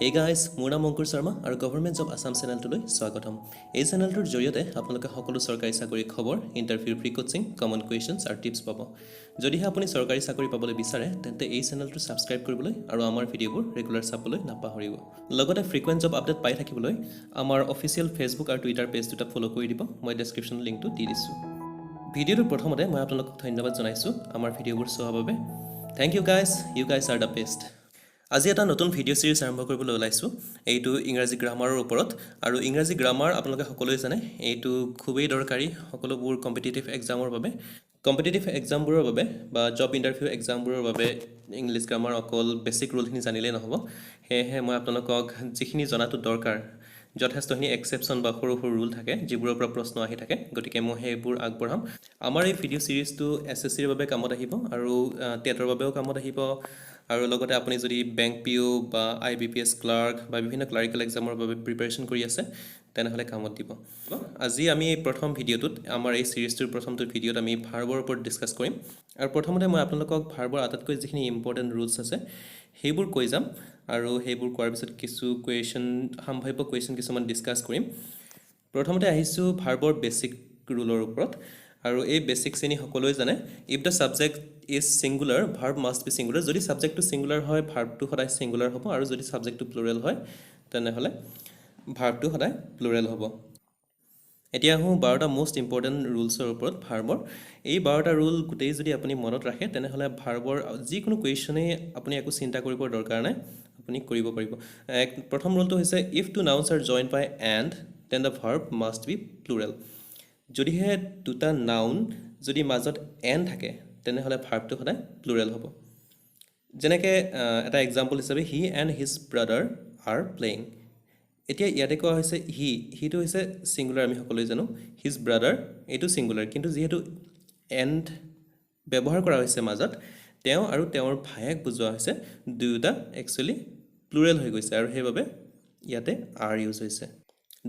Hey guys, মোৰ নাম অংকুৰ শৰ্মা আৰু গভৰ্ণমেণ্ট জব আছাম চেনেলটোলৈ স্বাগতম। এই চেনেলটোৰ জৰিয়তে আপোনালোকে সকলো চৰকাৰী চাকৰিৰ খবৰ, ইণ্টাৰভিউৰ প্ৰি কোচিং, কমন কুৱেশ্যনছ আৰু টিপছ পাব। যদিহে আপুনি চৰকাৰী চাকৰি পাবলৈ বিচাৰে, তেন্তে এই চেনেলটো ছাবস্ক্ৰাইব কৰিবলৈ আৰু আমাৰ ভিডিঅ'বোৰ ৰেগুলাৰ চাবলৈ নাপাহৰিব। লগতে ফ্ৰিকুৱেণ্ট জব আপডেট পাই থাকিবলৈ আমাৰ অফিচিয়েল ফেচবুক আৰু টুইটাৰ পেজ দুটা ফ'ল' কৰি দিব। মই ডেছক্ৰিপশ্যন লিংকটো দি দিছোঁ। ভিডিঅ'টোৰ প্ৰথমতে মই আপোনালোকক ধন্যবাদ জনাইছোঁ আমাৰ ভিডিঅ'বোৰ চোৱাৰ বাবে। Thank you guys, you guys are the best. আজি এটা নতুন ভিডিঅ' ছিৰিজ আৰম্ভ কৰিবলৈ ওলাইছোঁ। এইটো ইংৰাজী গ্ৰামাৰৰ ওপৰত। আৰু ইংৰাজী গ্ৰামাৰ আপোনালোকে সকলোৱে জানে, এইটো খুবেই দৰকাৰী সকলোবোৰ কম্পিটিটিভ এক্সামৰ বাবে। কম্পিটিটিভ এক্সামবোৰৰ বাবে বা জব ইণ্টাৰভিউ এক্সামবোৰৰ বাবে ইংলিছ গ্ৰামাৰ অকল বেছিক ৰুলখিনি জানিলেই নহ'ব। সেয়েহে মই আপোনালোকক যিখিনি জনাটো দৰকাৰ, যথেষ্টখিনি এক্সেপশ্যন বা সৰু সৰু ৰুল থাকে যিবোৰৰ পৰা প্ৰশ্ন আহি থাকে, গতিকে মই সেইবোৰ আগবঢ়াম। আমাৰ এই ভিডিঅ' ছিৰিজটো এছএছচিৰ বাবে কামত আহিব আৰু টেটৰ বাবেও কামত আহিব আৰু লগতে আপুনি যদি বেংক পিঅ' বা আইবিপিএছ ক্লাৰ্ক বা বিভিন্ন ক্লাৰিকেল এক্সামৰ বাবে প্ৰিপেৰেশ্যন কৰি আছে, তেনেহ'লে কামত দিব। আজি আমি এই প্ৰথম ভিডিঅ'টোত, আমাৰ এই ছিৰিজটোৰ প্ৰথমটো ভিডিঅ'ত আমি ভাৰ্বৰ ওপৰত ডিছকাছ কৰিম। আৰু প্ৰথমতে মই আপোনালোকক ভাৰ্বৰ আটাইতকৈ যিখিনি ইম্পৰ্টেণ্ট ৰুলছ আছে, সেইবোৰ কৈ যাম আৰু সেইবোৰ কোৱাৰ পিছত কিছু কুৱেশ্যন, সাম্ভাব্য কুৱেশ্যন কিছুমান ডিছকাছ কৰিম। প্ৰথমতে আহিছোঁ ভাৰ্বৰ বেছিক ৰুলৰ ওপৰত। আৰু এই বেছিকখিনি সকলোৱে জানে। If the subject is singular, verb must be singular. যদি ছাবজেক্টটো ছিংগুলাৰ হয়, ভাৰ্বটো সদায় ছিংগুলাৰ হ'ব আৰু যদি ছাবজেক্টটো প্লুৰেল হয়, তেনেহ'লে ভাৰ্বটো সদায় প্লুৰেল হ'ব। এতিয়া আহোঁ 12টা মষ্ট ইম্পৰ্টেণ্ট ৰুলছৰ ওপৰত ভাৰ্বৰ। এই 12টা ৰুল গোটেই যদি আপুনি মনত ৰাখে, তেনেহ'লে ভাৰ্বৰ যিকোনো কুৱেশ্যনেই আপুনি একো চিন্তা কৰিবৰ দৰকাৰ নাই, আপুনি কৰিব পাৰিব। এক প্ৰথম ৰুলটো হৈছে, if two nouns are joined by "and", then the verb must be plural. যদিহে দুটা নাউন যদি মাজত এণ্ড থাকে, তেনেহ'লে ভাৰ্বটো সদায় প্লুৰেল হ'ব। যেনেকৈ এটা এক্সাম্পল হিচাপে, "He and his brother are playing." এতিয়া ইয়াতে কোৱা হৈছে হি, হিটো হৈছে ছিংগুলাৰ, আমি সকলোৱে জানো। His brother, এইটো ছিংগুলাৰ। কিন্তু যিহেতু এণ্ড ব্যৱহাৰ কৰা হৈছে মাজত, তেওঁ আৰু তেওঁৰ ভায়েক বুজোৱা হৈছে, দুয়োটা একচুৱেলি প্লুৰেল হৈ গৈছে আৰু সেইবাবে ইয়াতে আৰ ইউজ হৈছে।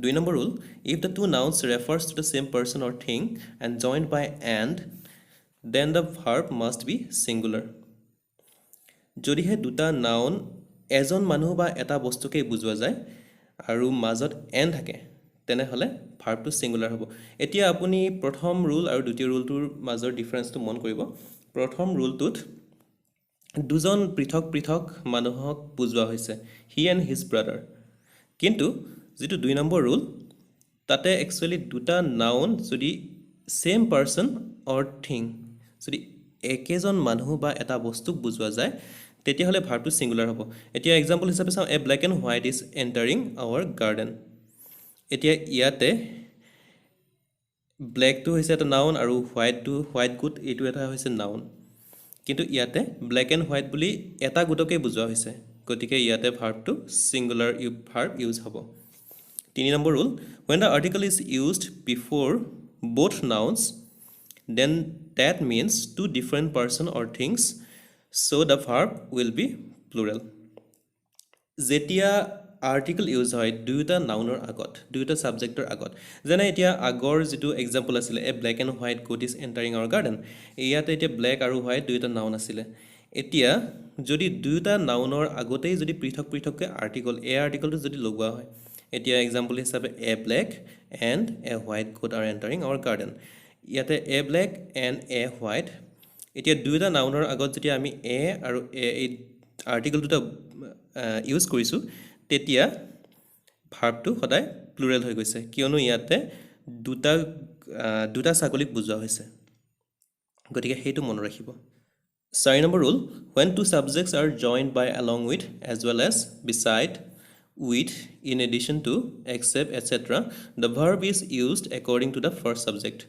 দুই number rule, if the two nouns refers to the same person or thing and joined by "and", then the verb must be singular. যদিহে দুটা নাউন এজন মানুহ বা এটা বস্তুকেই বুজোৱা যায় আৰু মাজত এণ্ড থাকে, তেনেহ'লে ভাৰ্বটো ছিংগুলাৰ হ'ব। এতিয়া আপুনি প্ৰথম ৰুল আৰু দ্বিতীয় ৰুলটোৰ মাজৰ ডিফাৰেঞ্চটো মন কৰিব। প্ৰথম ৰুলটোত দুজন পৃথক পৃথক মানুহক বুজোৱা হৈছে, হি এণ্ড his brother. কিন্তু যিটো দুই নম্বৰ ৰুল, তাতে একচুৱেলি দুটা নাউন যদি ছেইম পাৰ্চন অৰ থিং, যদি একেজন মানুহ বা এটা বস্তুক বুজোৱা যায়, তেতিয়াহ'লে ভাৰ্বটো ছিংগুলাৰ হ'ব। এতিয়া এক্সাম্পল হিচাপে চাওঁ, "A black and white is entering our garden." এতিয়া ইয়াতে ব্লেকটো হৈছে এটা নাউন আৰু হোৱাইটটো, হোৱাইট গোট, এইটো এটা হৈছে নাউন। কিন্তু ইয়াতে ব্লেক এণ্ড হোৱাইট বুলি এটা গোটকেই বুজোৱা হৈছে, গতিকে ইয়াতে ভাৰ্বটো ছিংগুলাৰ ভাৰ্ব ইউজ হ'ব। তিনি number rule, when the article is used before both nouns, then that means two different person or things, so the verb will be plural. যেতিয়া আৰ্টিকল ইউজ হয় দুয়োটা নাউনৰ আগত, দুয়োটা ছাবজেক্টৰ আগত, যেনে এতিয়া আগৰ যিটো এক্সাম্পল আছিলে, "A black and white goat is entering our garden", ইয়াতে এতিয়া ব্লেক আৰু হোৱাইট দুয়োটা নাউন আছিলে। এতিয়া যদি দুয়োটা নাউনৰ আগতেই যদি পৃথক পৃথককৈ আৰ্টিকল, এ আৰ্টিকলটো যদি লগোৱা হয়, এতিয়া এক্সাম্পল হিচাপে, "A black and a white goat are entering our garden." ইয়াতে a black and a white, এতিয়া দুয়োটা নাউনৰ আগত যেতিয়া আমি এ আৰু এ এই আৰ্টিকল দুটা ইউজ কৰিছোঁ, তেতিয়া ভাৰ্বটো সদায় প্লুৰেল হৈ গৈছে, কিয়নো ইয়াতে দুটা দুটা ছাগলীক বুজোৱা হৈছে। গতিকে সেইটো মনত ৰাখিব। চাৰি number rule, when two subjects are joined by "along with", "as well as", "beside", "with", "in addition to", "except", etcetera, the verb is used according to the first subject.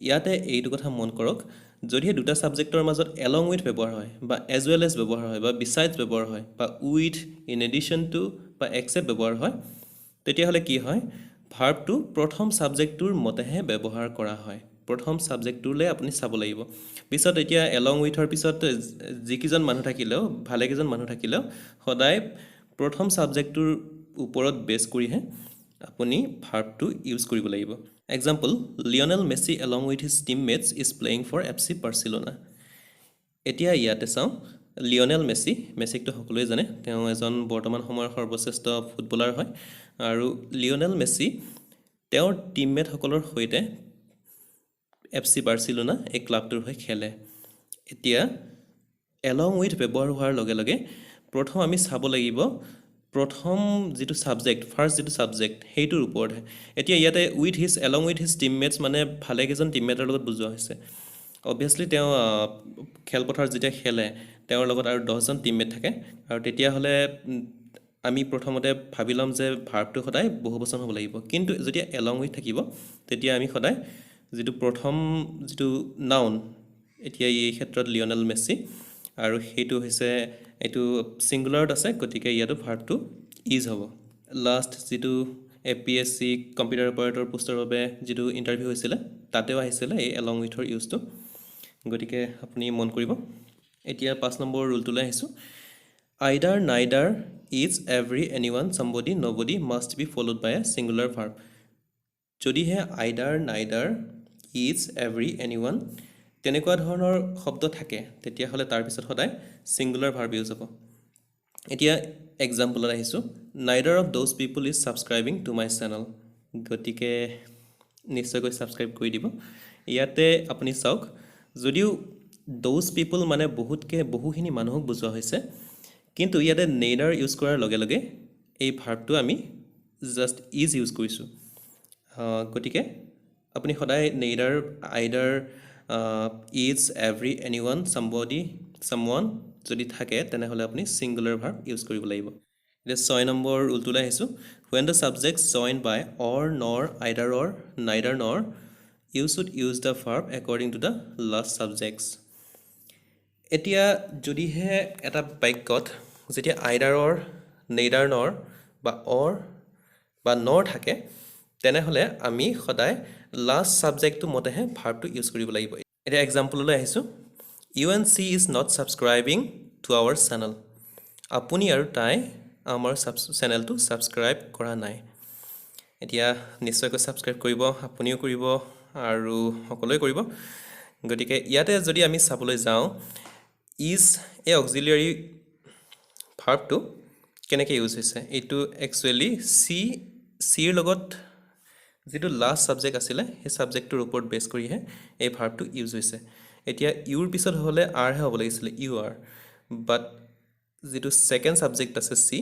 ইয়াতে এইটো কথা মন কৰক, যদিহে দুটা ছাবজেক্টৰ মাজত এলং উইথ ব্যৱহাৰ হয় বা এজ ৱেল এজ ব্যৱহাৰ হয় বা বিচাইডছ ব্যৱহাৰ হয় বা উইথ, ইন এডিশ্যন টু বা এক্সেপ্ট ব্যৱহাৰ হয়, তেতিয়াহ'লে কি হয়? ভাৰ্বটো প্ৰথম ছাবজেক্টটোৰ মতেহে ব্যৱহাৰ কৰা হয়। প্ৰথম ছাবজেক্টটোলৈ আপুনি চাব লাগিব। পিছত এতিয়া এলং উইথৰ পিছত যিকেইজন মানুহ থাকিলেও, ভালেকেইজন মানুহ থাকিলেও, সদায় প্ৰথম ছাবজেক্টটোৰ ওপৰত বেছ কৰিহে আপুনি ভাৰ্বটো ইউজ কৰিব লাগিব। Example, "Lionel Messi along with his teammates is playing for FC Barcelona." এতিয়া ইয়াতে চাওঁ, লিঅনেল মেছি, মেছিকটো সকলোৱে জানে, তেওঁ এজন বৰ্তমান সময়ৰ সৰ্বশ্ৰেষ্ঠ ফুটবলাৰ হয়। আৰু লিঅনেল মেছি তেওঁৰ টিমমেটসকলৰ সৈতে এফ চি বাৰ্চিলোনা এই ক্লাবটোৰ হৈ খেলে। এতিয়া এলং উইথ ব্যৱহাৰ হোৱাৰ লগে লগে প্ৰথম আমি চাব লাগিব প্ৰথম যিটো ছাবজেক্ট, ফাৰ্ষ্ট যিটো ছাবজেক্ট, সেইটোৰ ওপৰতহে। এতিয়া ইয়াতে with his, along with his teammates মানে ভালেকেইজন টিমমেটৰ লগত বুজোৱা হৈছে। অবভিয়াছলি তেওঁ খেলপথাৰত যেতিয়া খেলে, তেওঁৰ লগত আৰু 10জন টিমমেট থাকে আৰু তেতিয়াহ'লে আমি প্ৰথমতে ভাবি ল'ম যে ভাৰ্বটো সদায় বহুবচন হ'ব লাগিব। কিন্তু যেতিয়া এলং উইথ থাকিব, তেতিয়া আমি সদায় যিটো প্ৰথম যিটো নাউন, এতিয়া এই ক্ষেত্ৰত লিঅনেল মেছি, আৰু সেইটো হৈছে এইটো ছিংগুলাৰত আছে, গতিকে ইয়াতো ভাৰ্বটো is হ'ব। লাষ্ট যিটো এপিএছচি কম্পিউটাৰ অপাৰেটৰ পোষ্টৰ বাবে যিটো ইণ্টাৰভিউ হৈছিলে, তাতেও আহিছিলে এই এলং উইথৰ ইউজটো, গতিকে আপুনি মন কৰিব। এতিয়া 5 নম্বৰ ৰুলটোলৈ আহিছোঁ। Either, neither, each, every, anyone, somebody, nobody must be followed by a singular verb. যদিহে either, neither, each, every, anyone তেনেকুৱা ধৰণৰ শব্দ থাকে, তেতিয়াহ'লে তাৰপিছত সদায় ছিংগুলাৰ ভাৰ্ব ইউজ হ'ব। এতিয়া এক্সাম্পলত আহিছোঁ। Neither of those people is subscribing to my channel. গতিকে নিশ্চয়কৈ ছাবস্ক্ৰাইব কৰি দিব। ইয়াতে আপুনি চাওক, যদিও those পিপুল মানে বহুতকে, বহুখিনি মানুহক বুজোৱা হৈছে, কিন্তু ইয়াতে নেইডাৰ ইউজ কৰাৰ লগে লগে এই ভাৰ্বটো আমি জাষ্ট is use কৰিছোঁ। গতিকে আপুনি সদায় neither, either, each, every, anyone, somebody, someone যদি থাকে, তেনেহ'লে আপুনি ছিংগুলাৰ ভাৰ্ব ইউজ কৰিব লাগিব। এতিয়া 6 নম্বৰ ৰুলটোলৈ আহিছোঁ। When the subject join by or, nor, either or, neither nor, you should use the verb according to the last subjects. এতিয়া যদিহে এটা বাক্যত যেতিয়া আইডাৰ অৰ, নেইডাৰ নৰ বা অৰ বা নৰ থাকে, তেনেহ'লে আমি সদায় লাষ্ট ছাবজেক্টটো মতেহে ভাৰ্বটো ইউজ কৰিব লাগিব। এতিয়া এক্সাম্পললৈ আহিছোঁ। You and she is not subscribing to our channel. আপুনি আৰু তাই আমাৰ চেনেলটো ছাবস্ক্ৰাইব কৰা নাই। এতিয়া নিশ্চয়কৈ ছাবস্ক্ৰাইব কৰিব, আপুনিও কৰিব আৰু সকলোৱে কৰিব। গতিকে ইয়াতে যদি আমি চাবলৈ যাওঁ, is এই অক্সিলিয়াৰী ভাৰ্বটো কেনেকৈ ইউজ হৈছে? এইটো একচুৱেলি চিৰ লগত যিটো লাষ্ট ছাবজেক্ট আছিলে, সেই ছাবজেক্টটোৰ ওপৰত বেছ কৰিহে এই ভাৰ্বটো ইউজ হৈছে। এতিয়া ইউৰ পিছত হ'লে আৰহে হ'ব লাগিছিলে, ইউ আৰ, বাট যিটো ছেকেণ্ড ছাবজেক্ট আছে চি,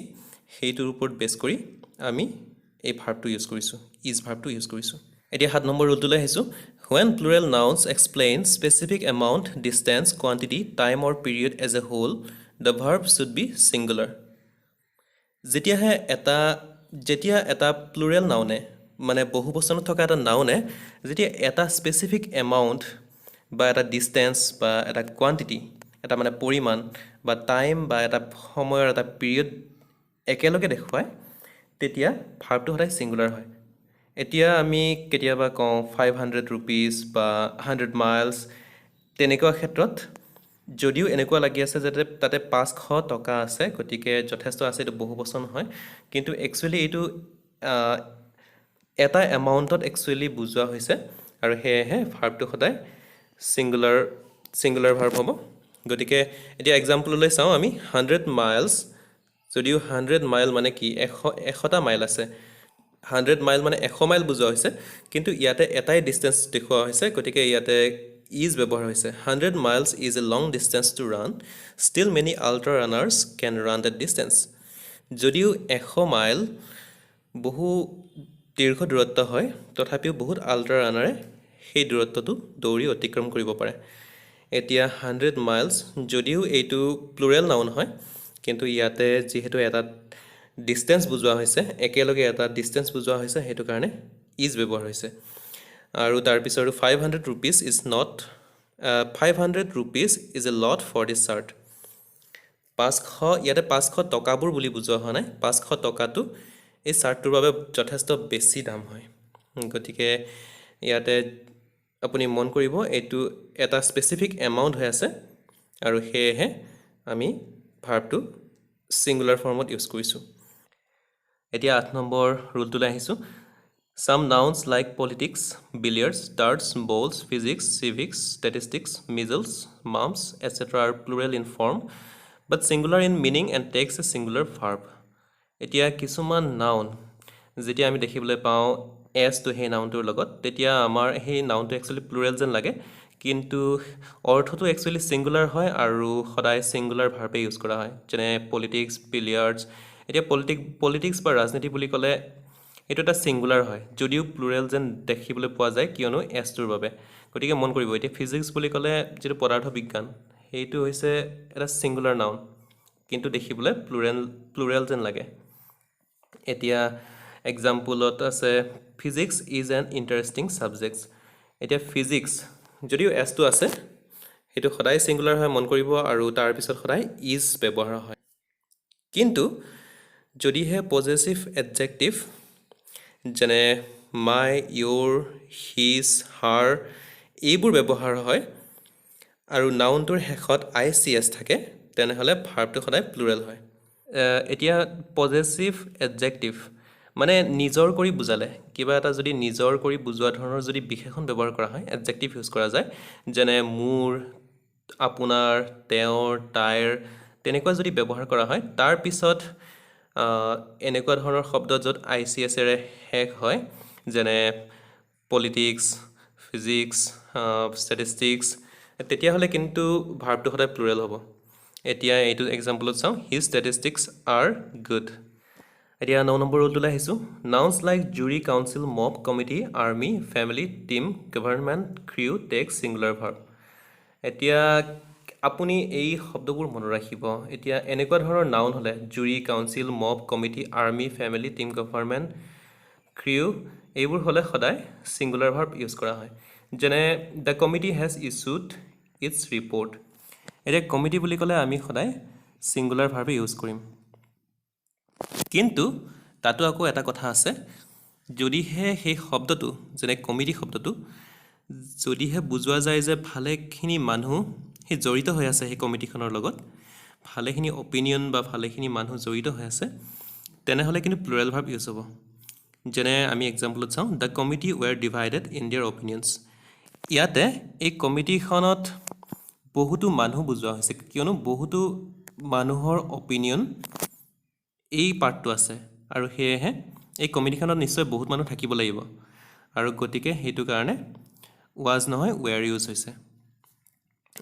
সেইটোৰ ওপৰত বেছ কৰি আমি এই ভাৰ্বটো ইউজ কৰিছোঁ, is ভাৰ্বটো ইউজ কৰিছোঁ। এতিয়া 7 নম্বৰ ৰুলটোলৈ আহিছোঁ। When plural nouns explain specific amount, distance, quantity, time or period as a whole, the verb should be singular. যেতিয়া এটা প্লুৰেল নাউনে, মানে বহুবচনত থকা এটা নাউনে যেতিয়া এটা স্পেচিফিক এমাউণ্ট বা এটা ডিষ্টেঞ্চ বা এটা কোৱান্টিটি, এটা মানে পৰিমাণ বা টাইম বা এটা সময়ৰ এটা পিৰিয়ড একেলগে দেখুৱায়, তেতিয়া ভাৰ্বটো সদায় ছিংগুলাৰ হয়। এতিয়া আমি কেতিয়াবা কওঁ 500 ৰুপিজ বা 100 মাইলছ। তেনেকুৱা ক্ষেত্ৰত যদিও এনেকুৱা লাগি আছে যে তাতে 500 টকা আছে, গতিকে যথেষ্ট আছে, এইটো বহুবচন হয়, কিন্তু একচুৱেলি এইটো এটা এমাউণ্টত একচুৱেলি বুজোৱা হৈছে আৰু সেয়েহে ভাৰ্বটো সদায় ছিংগুলাৰ ভাৰ্ব হ'ব। গতিকে এতিয়া এক্সাম্পললৈ চাওঁ আমি। 100 মাইলছ, যদিও 100 মাইল মানে কি, 100টা মাইল আছে, 100 মাইল মানে 100 মাইল বুজোৱা হৈছে, কিন্তু ইয়াতে এটাই ডিষ্টেঞ্চ দেখুওৱা হৈছে, গতিকে ইয়াতে is ব্যৱহাৰ হৈছে। 100 miles is a long distance to run, still many ultra runners can run that distance. যদিও 100 মাইল বহু দীৰ্ঘ দূৰত্ব হয়, তথাপিও বহুত আল্ট্ৰা ৰানাৰে সেই দূৰত্বটো দৌৰি অতিক্ৰম কৰিব পাৰে। এতিয়া 100 মাইলছ যদিও এইটো প্লুৰেল নাউন হয়, কিন্তু ইয়াতে যিহেতু এটা ডিষ্টেঞ্চ বুজোৱা হৈছে, একেলগে এটা ডিষ্টেঞ্চ বুজোৱা হৈছে, সেইটো কাৰণে is ব্যৱহাৰ হৈছে। আৰু তাৰপিছত 500 rupees is not, 500 rupees is a lot for this shirt. 500, ইয়াতে 500 টকাবোৰ বুলি বুজোৱা হোৱা নাই, 500 টকাটো এই চাৰ্টটোৰ বাবে যথেষ্ট বেছি দাম হয়। গতিকে ইয়াতে আপুনি মন কৰিব, এইটো এটা স্পেচিফিক এমাউণ্ট হৈ আছে আৰু সেয়েহে আমি ভাৰ্বটো ছিংগুলাৰ ফৰ্মত ইউজ কৰিছোঁ। এতিয়া 8 নম্বৰ ৰুলটোলৈ আহিছোঁ। Some nouns like politics, billiards, darts, bowls, physics, civics, statistics, measles, mumps, etcetera are plural in form. but singular in meaning and takes a singular verb. এতিয়া কিছুমান নাউন যেতিয়া আমি দেখিবলৈ পাওঁ এছটো সেই নাউনটোৰ লগত, তেতিয়া আমাৰ সেই নাউনটো একচুৱেলি প্লুৰেল যেন লাগে, কিন্তু অৰ্থটো একচুৱেলি ছিংগুলাৰ হয় আৰু সদায় ছিংগুলাৰ ভাৰ্বে ইউজ কৰা হয়। যেনে পলিটিক্স, বিলিয়াৰ্ডছ। এতিয়া পলিটিক্স বা ৰাজনীতি বুলি ক'লে এইটো এটা ছিংগুলাৰ হয়, যদিও প্লুৰেল যেন দেখিবলৈ পোৱা যায় কিয়নো এছটোৰ বাবে। গতিকে মন কৰিব, এতিয়া ফিজিক্স বুলি ক'লে যিটো পদাৰ্থ বিজ্ঞান, সেইটো হৈছে এটা ছিংগুলাৰ নাউন, কিন্তু দেখিবলৈ প্লুৰেল যেন লাগে। এতিয়া এক্সাম্পলত আছে physics is an interesting subjects. এতিয়া ফিজিক্স যদিও এছটো আছে, সেইটো সদায় ছিংগুলাৰ হয়, মন কৰিব, আৰু তাৰপিছত সদায় is ব্যৱহাৰ হয়। কিন্তু যদিহে পজেচিভ এডজেক্টিভ যেনে মাই, ইয়ৰ, his, হাৰ এইবোৰ ব্যৱহাৰ হয় আৰু নাউনটোৰ শেষত I C S থাকে, তেনেহ'লে ভাৰ্বটো সদায় প্লুৰেল হয়। এতিয়া পজেচিভ এডজেক্টিভ মানে নিজৰ কৰি বুজালে, কিবা এটা যদি নিজৰ কৰি বুজোৱা ধৰণৰ যদি বিশেষণ ব্যৱহাৰ কৰা হয়, এডজেক্টিভ ইউজ কৰা যায়, যেনে মোৰ, আপোনাৰ, তেওঁৰ, তাইৰ, তেনেকুৱা যদি ব্যৱহাৰ কৰা হয়, তাৰপিছত এনেকুৱা ধৰণৰ শব্দ য'ত I C এছেৰে শেষ হয়, যেনে পলিটিক্স, ফিজিক্স, ষ্টেটিষ্টিক্স, তেতিয়াহ'লে কিন্তু ভাৰ্বটো সদায় প্লুৰেল হ'ব। এতিয়া এইটো এক্সাম্পলত চাওঁ, his statistics are good. এতিয়া 9 নম্বৰ ৰুলটোলৈ আহিছোঁ। Nouns like jury, council, mob, committee, army, family, team, government, crew take singular verb. এতিয়া আপুনি এই শব্দবোৰ মনত ৰাখিব। এতিয়া এনেকুৱা ধৰণৰ নাউন হ'লে jury, council, mob, committee, army, family, team, government, crew এইবোৰ হ'লে সদায় ছিংগুলাৰ ভাৰ্ব ইউজ কৰা হয়। যেনে the committee has issued its report. এতিয়া কমিটি বুলি ক'লে আমি সদায় ছিংগুলাৰ ভাৰ্বে ইউজ কৰিম। কিন্তু তাতো আকৌ এটা কথা আছে, যদিহে সেই শব্দটো, যেনে কমিটি শব্দটো, যদিহে বুজোৱা যায় যে ভালেখিনি মানুহ সেই জড়িত হৈ আছে সেই কমিটিখনৰ লগত, ভালেখিনি অপিনিয়ন বা ভালেখিনি মানুহ জড়িত হৈ আছে, তেনেহ'লে কিন্তু প্লুৰেল ভাৰ্ব ইউজ হ'ব। যেনে আমি এক্সাম্পলত চাওঁ, the committee were divided in their opinions. ইয়াতে এই কমিটিখনত বহুতো মানুহ বুজোৱা হৈছে, কিয়নো বহুতো মানুহৰ অপিনিয়ন এই পাৰ্টটো আছে আৰু সেয়েহে এই কমিটিখনত নিশ্চয় বহুত মানুহ থাকিব লাগিব আৰু গতিকে সেইটো কাৰণে ৱাজ নহয় ৱেৰ ইউজ হৈছে।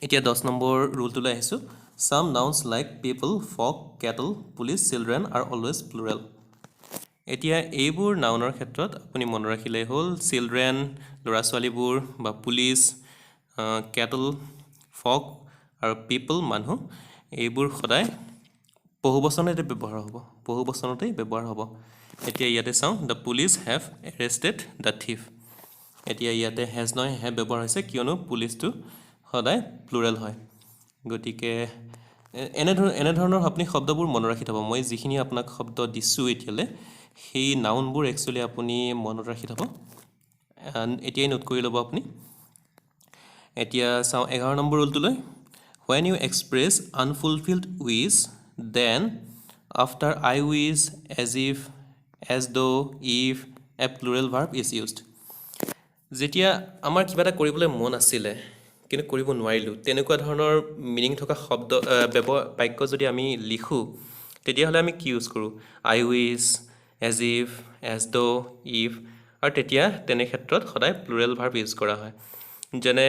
এতিয়া 10 নম্বৰ ৰুলটোলৈ আহিছোঁ। Some nouns like people, folk, cattle, police, children are always plural. এতিয়া এইবোৰ নাউনৰ ক্ষেত্ৰত আপুনি মনত ৰাখিলেই হ'ল, চিলড্ৰেন ল'ৰা ছোৱালীবোৰ বা পুলিচ, কেটল, ফক আৰু পিপল মানুহ, এইবোৰ সদায় বহুবচনতে ব্যৱহাৰ হ'ব, বহুবচনতেই ব্যৱহাৰ হ'ব। এতিয়া ইয়াতে চাওঁ, the police have arrested the thief. এতিয়া ইয়াতে হেজ নহয় have ব্যৱহাৰ হৈছে, কিয়নো পুলিচটো সদায় প্লুৰেল হয়। গতিকে এনেধৰণৰ আপুনি শব্দবোৰ মনত ৰাখি থ'ব। মই যিখিনি আপোনাক শব্দ দিছোঁ এতিয়ালৈ, সেই নাউনবোৰ একচুৱেলি আপুনি মনত ৰাখি থ'ব, এতিয়াই নোট কৰি ল'ব আপুনি। এতিয়া চাওঁ 11 number ৰুলটোলৈ। When you express unfulfilled wish, then after I wish, as if, as though, if, a plural verb is used. যেতিয়া আমাৰ কিবা এটা কৰিবলৈ মন আছিলে কিন্তু কৰিব নোৱাৰিলোঁ, তেনেকুৱা ধৰণৰ মিনিং থকা শব্দ বাক্য যদি আমি লিখোঁ, তেতিয়াহ'লে আমি কি ইউজ কৰোঁ? I wish, as if, as though, if, আৰু তেতিয়া তেনে ক্ষেত্ৰত সদায় প্লুৰেল ভাৰ্ব ইউজ কৰা হয়। যেনে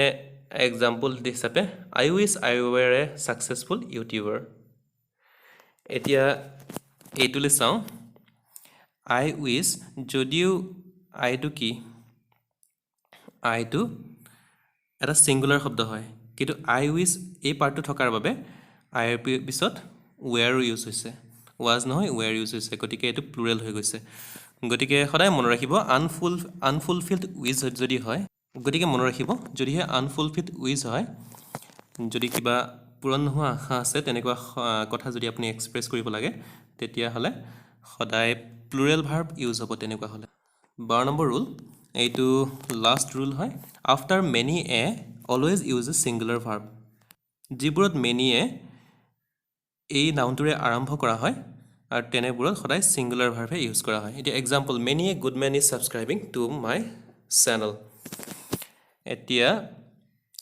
এক্সাম্পল হিচাপে I wish I were a successful YouTuber. এতিয়া এইটোলৈ চাওঁ, আই উইচ, যদিও আইটো কি, আইটো এটা ছিংগুলাৰ শব্দ হয়, কিন্তু আই উইচ এই পাৰ্টটো থকাৰ বাবে আইৰ পিছত ৱেৰ ইউজ হৈছে, ৱাজ নহয় ৱেৰ ইউজ হৈছে, গতিকে এইটো প্লুৰেল হৈ গৈছে। গতিকে সদায় মনত ৰাখিব, আনফুলফিল্ড উইচ যদি হয়, গতিকে মনত ৰাখিব, যদিহে আনফুলফিল্ড উইচ হয়, যদি কিবা পূৰণ নোহোৱা আশা আছে, তেনেকুৱা কথা যদি আপুনি এক্সপ্ৰেছ কৰিব লাগে, তেতিয়াহ'লে সদায় প্লুৰেল ভাৰ্ব ইউজ হ'ব তেনেকুৱা হ'লে। 12 নম্বৰ ৰুল, এইটো লাষ্ট ৰুল হয়। After many a, always use a singular verb. যিবোৰত মেনি এ এই নাউনটোৰে আৰম্ভ কৰা হয় আৰু তেনেবোৰত সদায় ছিংগুলাৰ ভাৰ্বহে ইউজ কৰা হয়। এতিয়া example, many a good man is subscribing to my channel. এতিয়া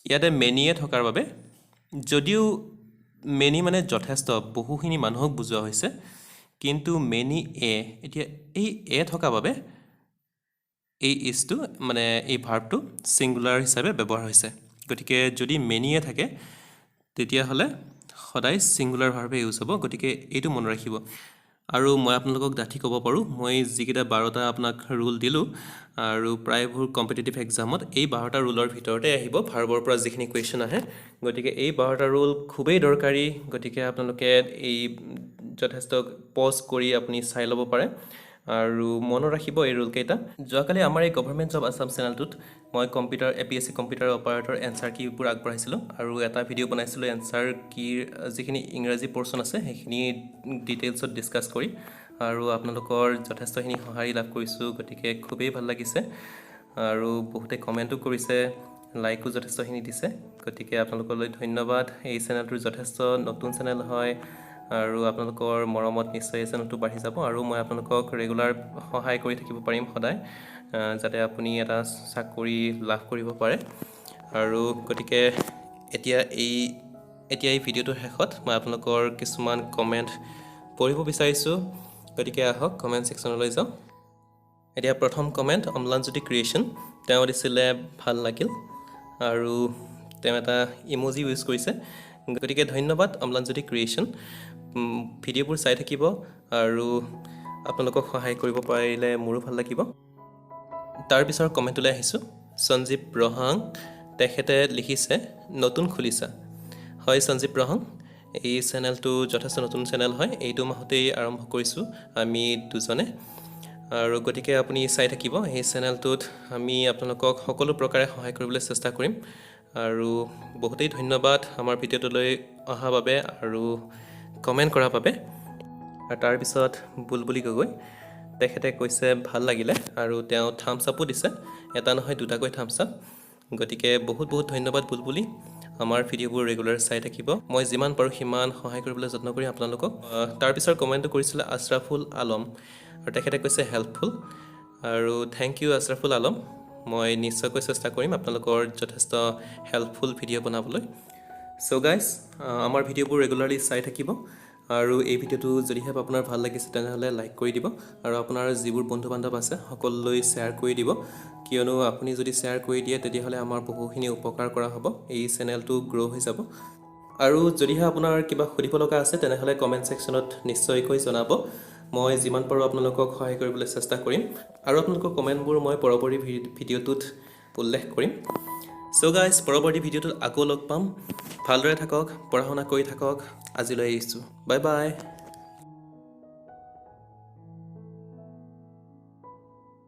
ইয়াতে মেনি এ থকাৰ বাবে যদিও মেনি মানে যথেষ্ট, বহুখিনি মানুহক বুজোৱা হৈছে, কিন্তু মেনি এ, এতিয়া এই এ থকা বাবে এই ইজটো মানে এই ভাৰ্বটো ছিংগুলাৰ হিচাপে ব্যৱহাৰ হৈছে। গতিকে যদি মেনিয়ে থাকে তেতিয়াহ'লে সদায় ছিংগুলাৰ ভাৰ্বে ইউজ হ'ব, গতিকে এইটো মনত ৰাখিব। আৰু মই আপোনালোকক ডাঠি ক'ব পাৰোঁ, মই যিকেইটা 12টা আপোনাক ৰুল দিলোঁ আৰু প্ৰায়বোৰ কম্পিটিটিভ এক্সামত এই 12টা ৰুলৰ ভিতৰতে আহিব ভাৰ্বৰ পৰা যিখিনি কুৱেশ্যন আহে। গতিকে এই 12টা ৰুল খুবেই দৰকাৰী, গতিকে আপোনালোকে এই যথেষ্ট পজ কৰি আপুনি চাই ল'ব পাৰে আৰু মনত ৰাখিব এই ৰুলকেইটা। যোৱাকালি আমাৰ এই গভৰ্ণমেণ্ট জব আছাম চেনেলটোত মই computer A P S C computer operator answer কীবোৰ আগবঢ়াইছিলোঁ আৰু এটা ভিডিঅ' বনাইছিলোঁ এনচাৰ কীৰ যিখিনি ইংৰাজী পৰ্চন আছে সেইখিনি ডিটেইলছত ডিছকাছ কৰি, আৰু আপোনালোকৰ যথেষ্টখিনি সঁহাৰি লাভ কৰিছোঁ, গতিকে খুবেই ভাল লাগিছে আৰু বহুতে কমেণ্টো কৰিছে, লাইকো যথেষ্টখিনি দিছে, গতিকে আপোনালোকলৈ ধন্যবাদ। এই চেনেলটো যথেষ্ট নতুন চেনেল হয় আৰু আপোনালোকৰ মৰমত নিশ্চয় এই চেনেলটো বাঢ়ি যাব আৰু মই আপোনালোকক ৰেগুলাৰ সহায় কৰি থাকিব পাৰিম সদায়, যাতে আপুনি এটা চাকৰি লাভ কৰিব পাৰে। আৰু গতিকে এতিয়া এই ভিডিঅ'টোৰ শেষত মই আপোনালোকৰ কিছুমান কমেণ্ট পঢ়িব বিচাৰিছোঁ, গতিকে আহক কমেণ্ট ছেকশ্যনলৈ যাওঁ। এতিয়া প্ৰথম কমেণ্ট অম্লানজ্যোতি ক্ৰিয়েশ্যন, তেওঁ দিছিলে ভাল লাগিল আৰু তেওঁ এটা ইম'জি ইউজ কৰিছে, গতিকে ধন্যবাদ অম্লানজ্যোতি ক্ৰিয়েশ্যন। ভিডিঅ'বোৰ চাই থাকিব আৰু আপোনালোকক সহায় কৰিব পাৰিলে মোৰো ভাল লাগিব। তাৰপিছৰ কমেণ্টলৈ আহিছোঁ, সঞ্জীৱ ৰহাং, তেখেতে লিখিছে নতুন খুলিছা। হয় সঞ্জীৱ ৰহাং, এই চেনেলটো যথেষ্ট নতুন চেনেল হয়, এইটো মাহতেই আৰম্ভ কৰিছোঁ আমি দুজনে, আৰু গতিকে আপুনি চাই থাকিব। এই চেনেলটোত আমি আপোনালোকক সকলো প্ৰকাৰে সহায় কৰিবলৈ চেষ্টা কৰিম আৰু বহুতেই ধন্যবাদ আমাৰ ভিডিঅ'টোলৈ অহা বাবে আৰু কমেণ্ট কৰাৰ বাবে। আৰু তাৰপিছত বুলবুলি গগৈ, তেখেতে কৈছে ভাল লাগিলে আৰু তেওঁ থামছ আপো দিছে, এটা নহয় দুটাকৈ থামছ আপ, গতিকে বহুত বহুত ধন্যবাদ বুলবুলি। আমাৰ ভিডিঅ'বোৰ ৰেগুলাৰ চাই থাকিব, মই যিমান পাৰোঁ সিমান সহায় কৰিবলৈ যত্ন কৰিম আপোনালোকক। তাৰপিছৰ কমেণ্টটো কৰিছিলে আশ্ৰাফুল আলম আৰু তেখেতে কৈছে হেল্পফুল, আৰু thank U Ashraful Alam, মই নিশ্চয়কৈ চেষ্টা কৰিম আপোনালোকৰ যথেষ্ট হেল্পফুল ভিডিঅ' বনাবলৈ। চ' গাইজ, আমাৰ ভিডিঅ'বোৰ ৰেগুলাৰলি চাই থাকিব আৰু এই ভিডিঅ'টো যদিহে আপোনাৰ ভাল লাগিছে তেনেহ'লে লাইক কৰি দিব আৰু আপোনাৰ যিবোৰ বন্ধু বান্ধৱ আছে সকলোলৈ শ্বেয়াৰ কৰি দিব, কিয়নো আপুনি যদি শ্বেয়াৰ কৰি দিয়ে তেতিয়াহ'লে আমাৰ বহুখিনি উপকাৰ কৰা হ'ব, এই চেনেলটো গ্ৰ' হৈ যাব। আৰু যদিহে আপোনাৰ কিবা সুধিব লগা আছে তেনেহ'লে কমেণ্ট ছেকশ্যনত নিশ্চয়কৈ জনাব, মই যিমান পাৰোঁ আপোনালোকক সহায় কৰিবলৈ চেষ্টা কৰিম আৰু আপোনালোকৰ কমেণ্টবোৰ মই পৰৱৰ্তী ভিডিঅ'টোত উল্লেখ কৰিম। চ' গাইজ, পৰৱৰ্তী ভিডিঅ'টোত আকৌ লগ পাম। ভালদৰে থাকক, পঢ়া শুনা কৰি থাকক। আজিলৈ এৰিছোঁ, বাই বাই।